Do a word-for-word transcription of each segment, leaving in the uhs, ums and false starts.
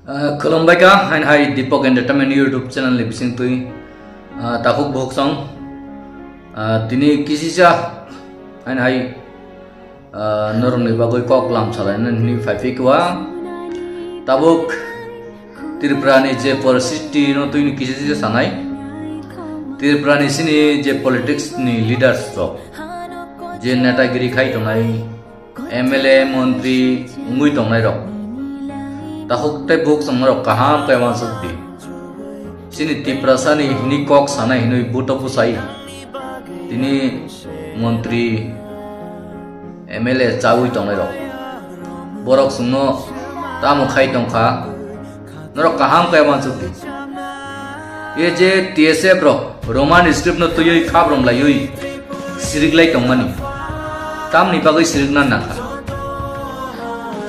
Ah, khulumbai kha, hain hai Deepak Entertainment YouTube channel ni bising twi, ah, takhuk bukhuk song, ah, tini kisisa hain hai, ah, norokni bagwi kok lam salaina hwnwi phai phi kwa. Tabuk Tripura ni je poristiti no twi ni kisisa sanai. Tripura ni sini je politics ni leaders rok, je netagiri khai tongnai, M L A, montri wngwi tongnairok. Takhuk tei bukhuk chwngmarok kaham khe uansuk di. Chini Tiprasani hwnwi kok sanai hwnwi buto bwsai. Tini montri, M L A chawi tongnairok. Borok chwngno tamo khai tongkha. Norok kaham khe uansuk di. Ye je T S F rok Roman script no twiwi khabrom laiwi siriklai tongmani. Tamni bagwi sirikna nangkha.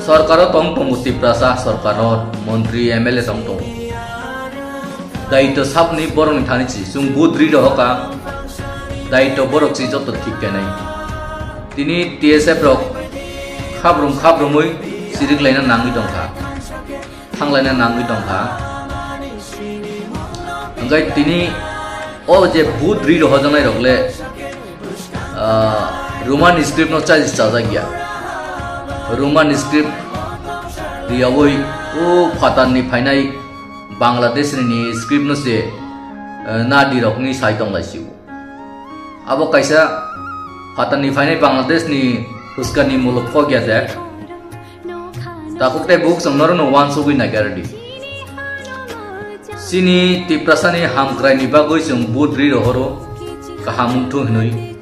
Sorkaro tong tongo Tiprasa, sorkaro montri M L A tong tongo. Daitw sabni borokni thani si, chwng budri rohoka. Daitw borok si joto thik khe nai. Tini T S F rok khabrom khabromwi siriklaina nangwi tongkha. Thanglaina nangwi tongkha. Hwnkhe tini o je budri rohojaknai rok le, ah, Roman script no chajak ya. Roman script riyawi o phatar ni phainai Bangladesh ni script no se, eh, nadi rok ni sai tong lai si o. Abo kaisa phatar ni phainai Bangladesh ni huskani muluk kok ya jak. Takhuk tei bukhuk chwng norokno uansugwi naikha rwdi. Chini Tiprasani hamkraini bagwi chwng budri rohoro kaham wngthung hwnwi.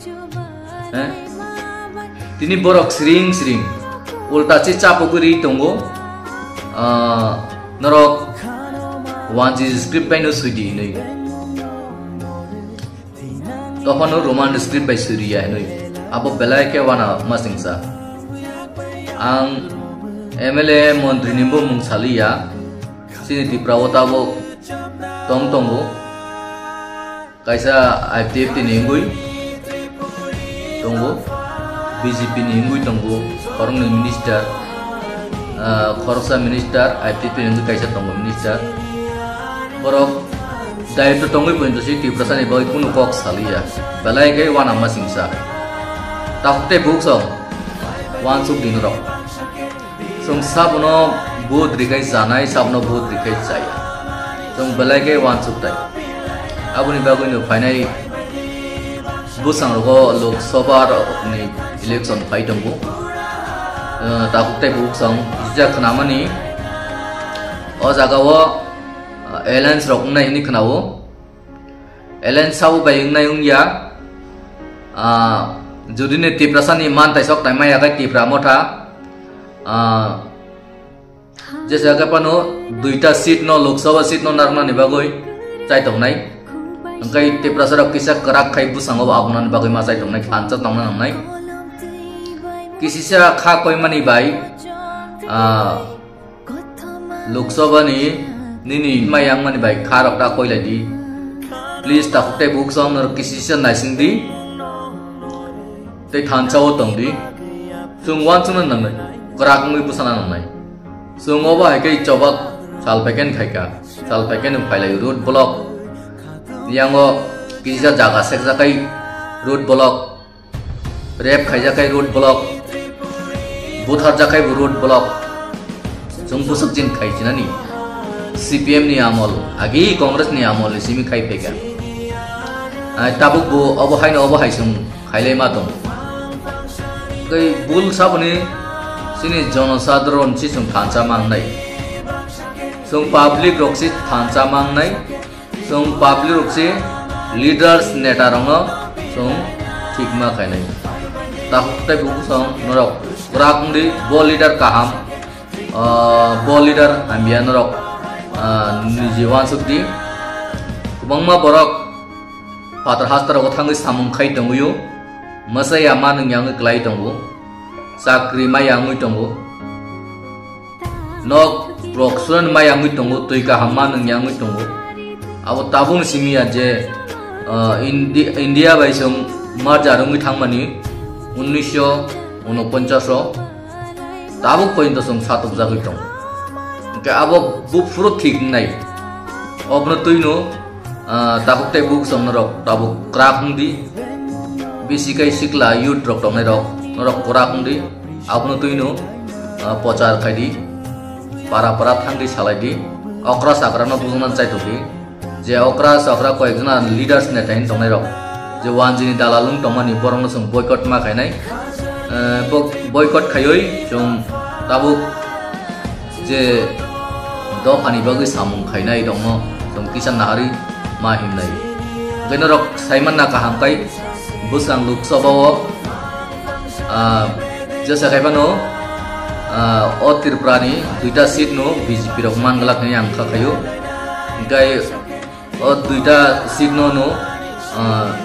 Eh? Tini borok siring siring ulta se chapogwi ri tongo. Ah, norok one G script baino swidi hwnwi. Tophano Roman script bai suriya hinwi abo belai khe wana masingsa. Ang M L A montri ni bo mung saliya. Chini Tripura o tabuk tong tongo. Kaisa I P F T ni wngwi tongo, B J P ni wngwi tongo, khoroknwi minister, ah, khoroksa minister, I P F T ni wngwi kaisa tongo minister. Borok daitw tongwi poito si Tiprasa ni bagwi kunu kok saliya. Belai khe wana masingsa. Takhuk tei bukhuk song uansuk di norok. Chwng sabono vote rikhai chanai, sabono vote rikhai chaya. Chwng belai khe uansuk tai. Aboni bagwi no phainai bwsang rogo Lok Sabha ni election phai tongo. Eh, takhuk tei bukhuk song kisa khnamani o jaga o, eh, alliance rok wngnai hwnwi khnao. Alliance sabo bai wngnai wngya. Ah, jodi ni Tiprasa ni mantai sok tai maya khe Tipra motha, ah, jesa khe phano duita seat no, Lok Sabha seat no narwknani bagwi chai tongnai. Hwnkhe Tiprasa rok kisa kwrak khai bwskango bo abunani bagwi ma chai tongnai, thansa tongna nangnai. Kisisa kha koimani bai, ah, Lok Sabha ni nini mayang mani bai kha rok ta koilai di. Please, takhuk tei bukhuk song norok kisisa naising di. Tei thansa o tong di. Chwng uansukna nangnai. Kwrak wngwi bwsana nangnai. Chwng obo hai khe chobak sal paiken khaika. Sal paiken phailai road block. Yango kisa jaga sekjakai road block. Rape khaijak khai road block, butharjak khai bo road block. Chwng bwswk jin khai chinani C P M ni amol, agi Congress ni amol ni simi khai phaikha. Ai, tabuk bo obo haino obo hai chwng khailai ma tongo. Tei bul saboni chini jonosadharon si chwng thansa mangnai. Chwng public rok si thansa mangnai. Chwng public rok se leaders, neta rokno chwng thik ma khainai. Takhuk tei bukhuk song norok kwrak wngdi, bo leader kaham, ah, bo leader hamya norok, ah, niji uansuk di. Kwbangma borok phatar hastro o thangwi samung khai tongwi o, mwchai ya ma nung ya wngwi kwlai tongo, chakri ma ya wngwi tongo. Nok rok suran ma yangwi tongo, twi kaham ma nung yangwi tongo. Abo tabuk ni simi ya je, ah, Indi-, India bai chwng merger wngwi thangmani unnisho unoponchas o tabuk porjonto chwng satokjagwi tongo. Abo buphuru thik wngnai. Obono twino, ah, takhuk tei bukhuk song norok tabuk kwrak wngdi. Bisi kai sikla youth rok tongnai rok norok kwrak wngdi. Abono twino, ah, pochar khaidi. Para para thangdi salaidi. Okra sakra no bujuna chaitokdi. Je okra sakra koyekjona leaders neta hin tongnai rok. Je wanjini dalal wng tongmani borokno chwng boycott ma khainai. Eh, bo-, boycott khaioi chwng tabuk je dophani bagwi samung khainai rokno chwng kisa naharwi ma himnai. Hwnkhe norok saimanna kaham kai bwswng Lok Sabha o, ah, jesa khai phano, ah, o Tripura ni duita seat no B J P rok man glak hinwi ang kha khaio. Hwnkhe o duita seat no no, ah,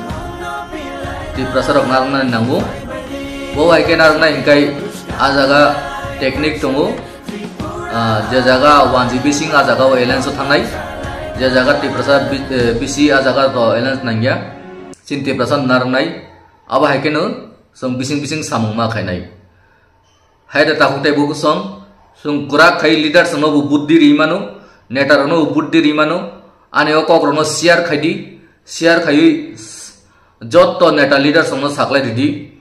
Tiprasa rok narwknani nango. Bo hai khe narwknai hwnkhe a jaga technique tongo. Ah, je jaga wanji bising a jaga o alliance o thangnai, je jaga Tiprasa bi-, eh, bisi a jaga to alliance nangya, chini Tiprasa narwknai, abo hai kheno chwng bising bising samung ma khainai. Hai da takhuk tei bukhuk song, chwng kwrak khai leader songno bo buddhi ri mano, neta rokno bo buddhi ri mano, ani o kok rokno share khaidi, share khaiwi jotto neta leader songno saklai ridi.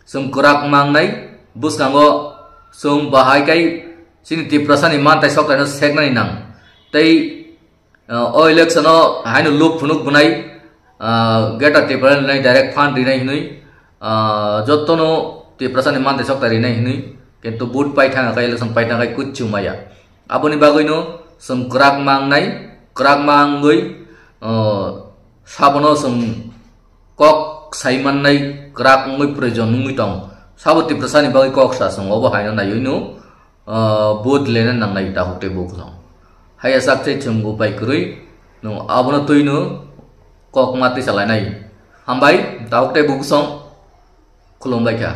Chwng kwrak mangnai bwskango chwng bahai kai chini Tiprasani mantai soktaino seknani nang. Tei, ah, o election o haino luk phunuk bwnai, ah, Greater Tipraland nai direct fund rinai hinwi, ah, jottono Tiprasani mantai soktai rinai hinwi, kintu vote pai thangkha election pai thangkha kuchu maya. Aboni bagwino chwng kwrak mangnai, kwrak mangwi, ah, sabono chwng kok sai mannai kwrak wngwi proyojon wngwi tong. Sabo Tiprasani bagwi kok sa chwng obo haino naiwi no, ah, vote lena nangnai takhuk tei bukhuk song. Haiya sak tei chwng bo bai kwrwi no abono twi no kok ma tisa lainai. Hambai takhuk tei bukhuk song khulumbai kha.